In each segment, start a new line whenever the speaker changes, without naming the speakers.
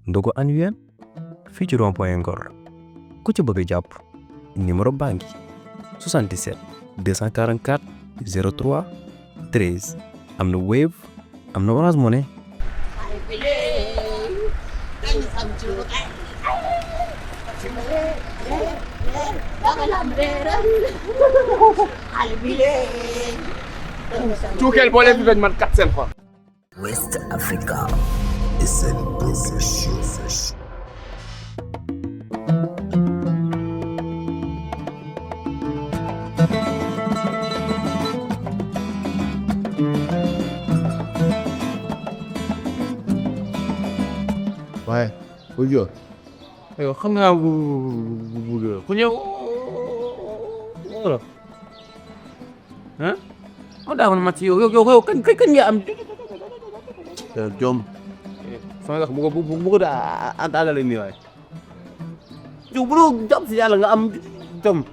ndogu annuel fii ci rond-point Ngor ku ci bëgg a jàpp numéro baa ngi 77 244 03 13 am na Wave am na Orange Money.
cuukeel boo leen fi bañ man kat seen xol.
West Africa is a production.
waaye bu jóor yow xam naa bu ku ñëw wala ah ma daa ma ci yow kañ nga am jom sama wax bu ko daa àndale nii waaye yow bu doo jàpp si yàlla nga am jom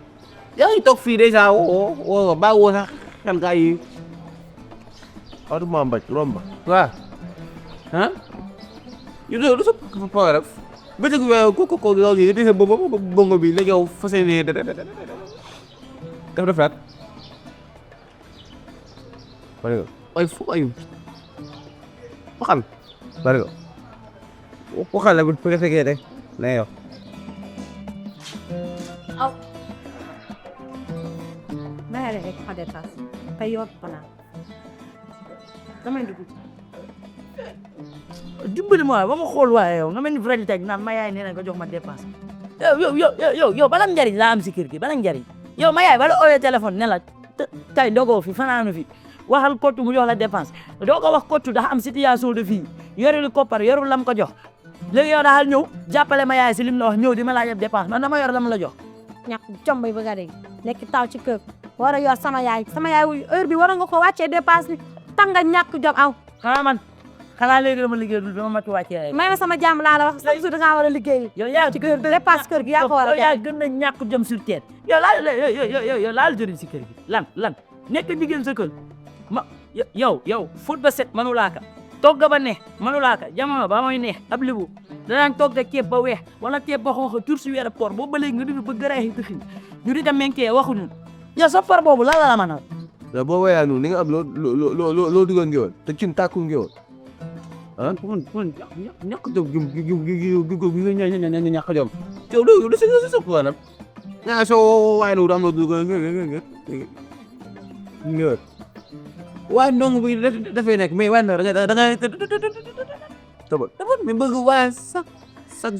yaa ngi toog fii déjà woo ba woo sax kan gaa yi Adama Mbaj romba waaw ah yow du sa problème bëccëg ko yow yi di sa bongo bi léegi yow fas yéene def rat bari nga ay fu ayu waxal bari nga waxal la bu fekkee rek na yow
aw naa rek ma dépasse te yoot fanaan damay dugg
dimbali ma ba ma xool waaye yow nga mel ni vrai teg naan ma yaay nee na nga jox ma dépense yow bala njariñ laa am si kër gi bala njariñ yow ma yaay bala ooyee téléphone ne la tey dogoo fi fanaanu fi waxal kottu mu jox la dépense doo ko wax kottu dafa am situation de vie yorul koppar yorul lam ko jox léegi yow daal ñëw jàppale ma yaay si lim la wax ñëw di ma laaj dépense man dama yor lam la jox
ñàkk jom bay bëgg a dégg nekk taw ci kër war a yor sama yaay heure bi war nga ko wàccee dépense ni tanga ñàkk jom aw
xanaa léegi dama liggéey dul bi ma mati wàccee rek
may ma sama jàmm laa la wax chaque jour da ngaa war a liggéey
yow yaa
ci kër dépense kër gi yaa ko war a
yaa gën a ñàkk jom sur terre yow laal jëriñ si kër gi lan nekk jigéen sa kër ma yow fóot ba set manu laa ka togg ba neex manu laa ka jamono ba may neex ab libu danaan togg ceeb ba weex wala ceeb ba xonq tur si weeru koor boobu ba léegi nga di ba gëraay dëxin ñu di dem menkee waxuñu yow sa far boobu la la mën a
boo wayaa noonu ni nga am loo dugal ngéwal te cin tàkku ngéwal ah ñàkk jom ñàkk jom yow loolu sa problème nga soo waaye lu am na dugal ngéwal waaye ndong bi dafay nekk mais waaye da nga tëbal mais bëgg waaye chaque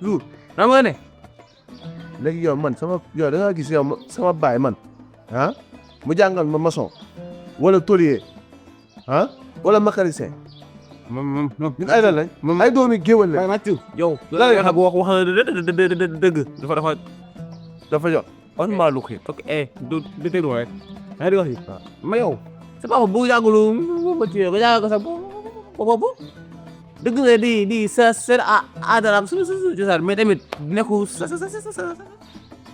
jour xam nga ne léegi yow man yow da nga gis yow sama baay man ah mu jàngal ma maçon wala tôlier ah wala mécanicien ñun ay lan lañ ay doomi géwal lañ yow la nga xam wax dëgg dafa jot on maa lu xi ok du déglu rek yaa di wax yi ma yow sa papa bu jàngulu ma ci ko jàng ko sa bopp dëgg nga di sa seen aadaram su cosaan mais tamit nekku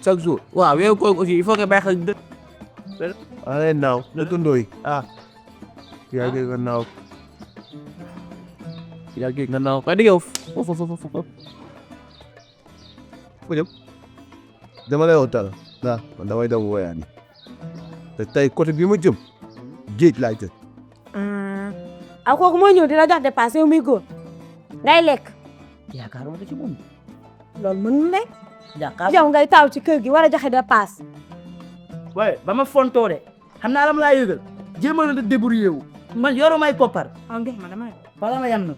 chaque jour waaw yow ko aussi il faut que bàyyi xel ale naaw da tundooy yaa ngi nga naaw yaa ngi nga naaw di yow foofu jëm dama lay wotal man damay dem woyaani te tey côté bi ma jëm géej laay jël
aw kooku moo ñëw dina jox dépense yow muy góor ngay lekk
yaakaaruma ko ci moom
loolu mënul ne
yaakaar
yow ngay taw ci kër gi war a joxe dépense
waaye ba ma fontoo de xam naa la ma laa yëgal jéem a débrouiller wu man yoru may koppar wala ma yam na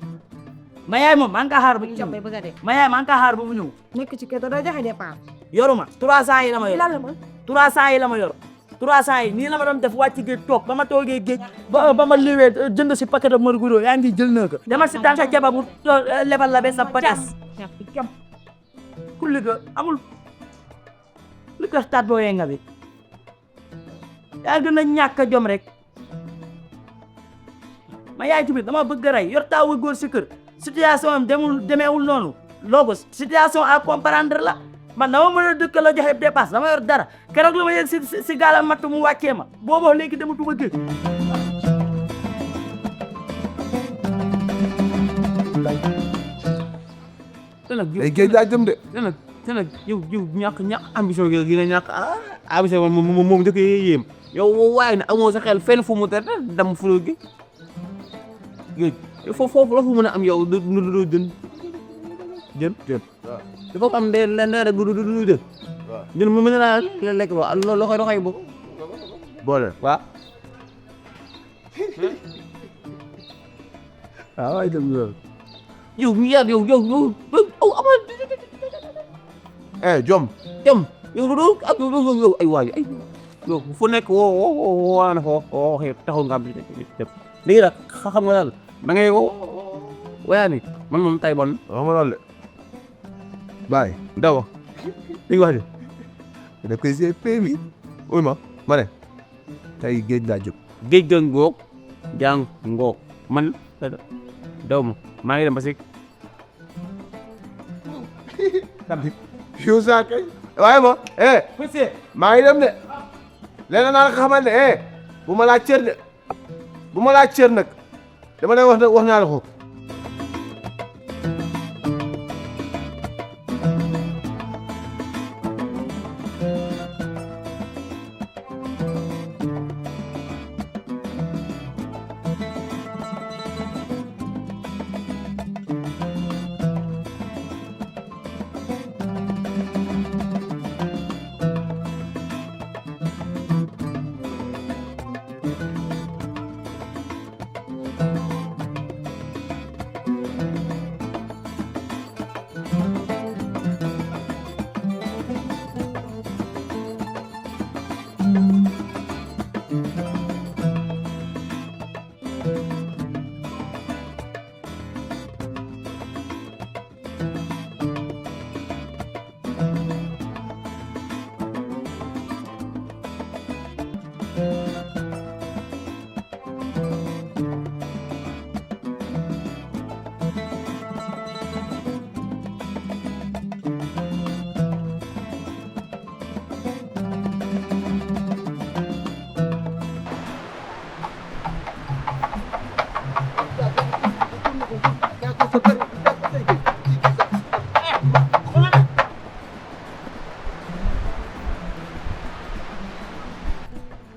ma yaay moom maa ngi kaa xaar ba
jom bay bëgg a dégg
ma yaay maa ngi kaa xaar ba mu ñëw
nekk ci kër da doo joxe dépense
yoruma 300 yi la ma yor
lan la ma
300 yi la ma yor 300 yi nii la ma doon def wàcc géej toog ba ma toogee géej ba ma liwee jënd si paquet de marguro yaa ngi jël na ko dama si daan sa jaba bu lebal la be sa patas ku liggéey amul li ko stade boo yee nga bi yaa gën a ñàkk a jom rek ma yaay tamit dama bëgg a rey yor taawu góor si kër situation am demeewul noonu loolu situation à comprendre la man dama mën a dëkk la joxe dépasse dama yor dara keroog la ma yegg si gaala matt mu wàccee ma booboo léegi dematuma géej
te nag
day géej laa jëm de.
te nag yow ñàkk ambition gi nga ñàkk ambition moom njëkk yéem yow waaye ne amoo sa xel fenn fu mu te dam fu gi géej foofu la fu mën a am yow du jën dafa am de lenn rek du jën jën mu mën na la lekk loo koy bu
boole
waaw
waaw waay dem loolu.
yow mi yaat yow amal
jom.
yow ay waay ay yow fu nekk woo na ko waxee taxul nga am léegi nag xam nga daal da ngay wayaani man moom tay bon
wax ma loolu de. bàyyi.
daw li nga wax de
daf koy see PMI. uy ma ne tey géej laa jóg.
géej ga ngoog jàng ngoog man daw ma maa ngi dem ba si
yow saa kay. waaye ma maa ngi dem de. leneen naa la xamal ne bu ma laa cër de bu ma laa cër nag dama lay wax naa la ko.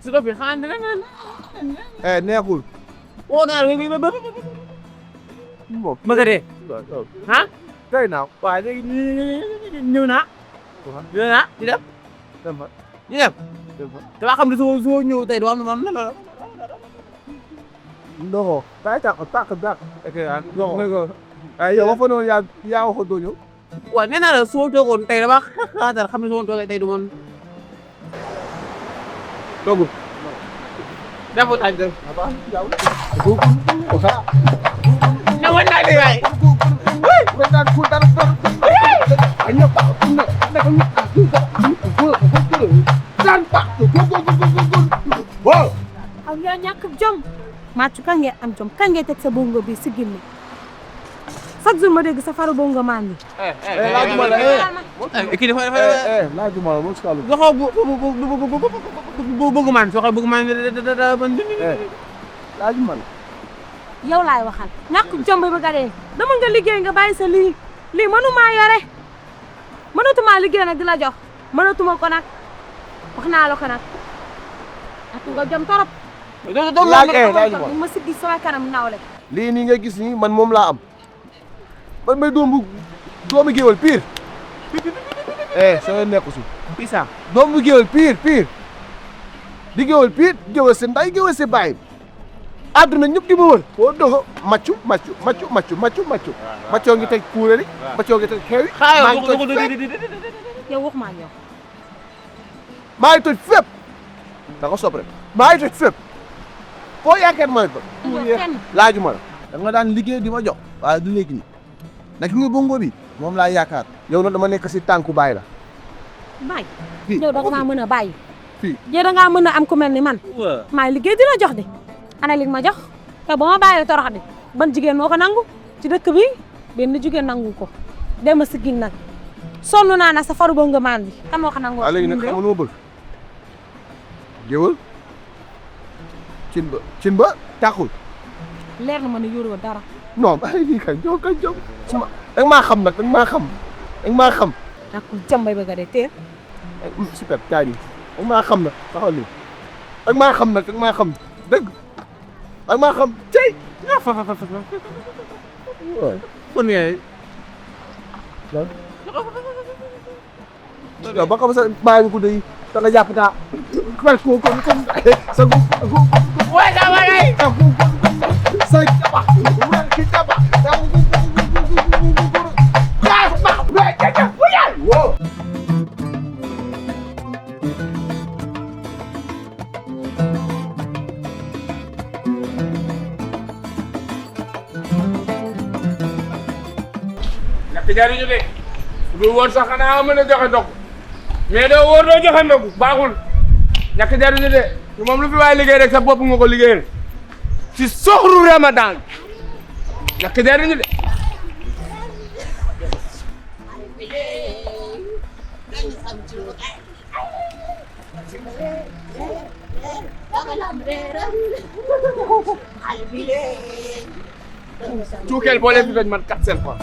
su doon fi xanaa dina
neexul.
woo naa la
moom.
bëgg a dee ah
tey naa.
waaw léegi ñëw naa di dem di dem damaa xam ne soo ñëw tey doo am na la
ndoxo. kay tàq. ndoxo. ay yow waxoon noonu yaa waxoon doo ñëw.
waaw nee naa la soo toogoon tey dama xaaral xam ne soo toogee tey du man toogu defut añ def na wan naa de waay
ak yow ñàkk jom Mathia kan ngeen am jom kan ngeen teg sa bongo bi si gimmi chaque jour ma dégg sa faru bongo maan bi.
laajuma la
kii dafa
laajuma la moom si kàlla.
bëgg maan soo xam bëgg maan
laajuma la.
yow laay waxal ñàkk jom bi bëgg a dee dama nga liggéey nga bàyyi sa lii mënumaa yore mënatumaa liggéey nag di la jox mënatuma ko nag wax naa la ko nag ak nga jom torop.
laajuma
ma siggi sama kanam nawle.
lii nii nga gis nii man moom laa am man may doomu géwél pire. soo nekku si.
Isa
doomu géwél pire di géwél pire géwél si nday géwél si baay àdduna ñëpp di ma wër foo doxo maccu maccoo ngi teg kuuréeli maccoo ngi teg xewi maa ngi toj fépp
yow wax maa yow.
maa ngi toj fépp da ko sob rek maa ngi toj fépp foo yaakaar ma ko laajuma la da nga daan liggéey di ma jox waaye du léegi nii nag nga bongo bi moom laa yaakaar yow nag dama nekk si tànku baay la
bàyyi yow da nga maa mën a bàyyi
fii
yow da ngaa mën a am ku mel ni man maa liggéey dina jox de ana li ma jox te ba ma bàyyi torox de ban jigéen moo ko nangu ci dëkk bi benn jigéen nangu ko dem a sigil nag sonn naa na sa faru bongo maan bi kan moo ko nangu
léegi nag xam nga ma bëgg géwël cin ba tàqul
leer na ma ne yoroo dara
non bàyyi lii kay jox kay jox suma danga maa xam nag danga maa xam
nag ku jàmbay bëgg a dee teel.
super kaay bi danga maa xam nag taxawal nii danga maa xam nag danga maa xam dëgg danga maa xam tey
kon yaay
yow ba xam sa bàyyi ko day da nga jàpp taa ko sa
waaye daa waay
sa tabax ki tabax
ñàkk jariñu de du woon sax xanaa mën a joxe ndog mais doo wóor doo joxe ndog baaxul ñàkk jariñu de moom lu fi waay liggéey rek sa bopp nga ko liggéeyal ci soxru Ramadan ñàkk jariñu de cuukeel boo leen fi toj man 400 fois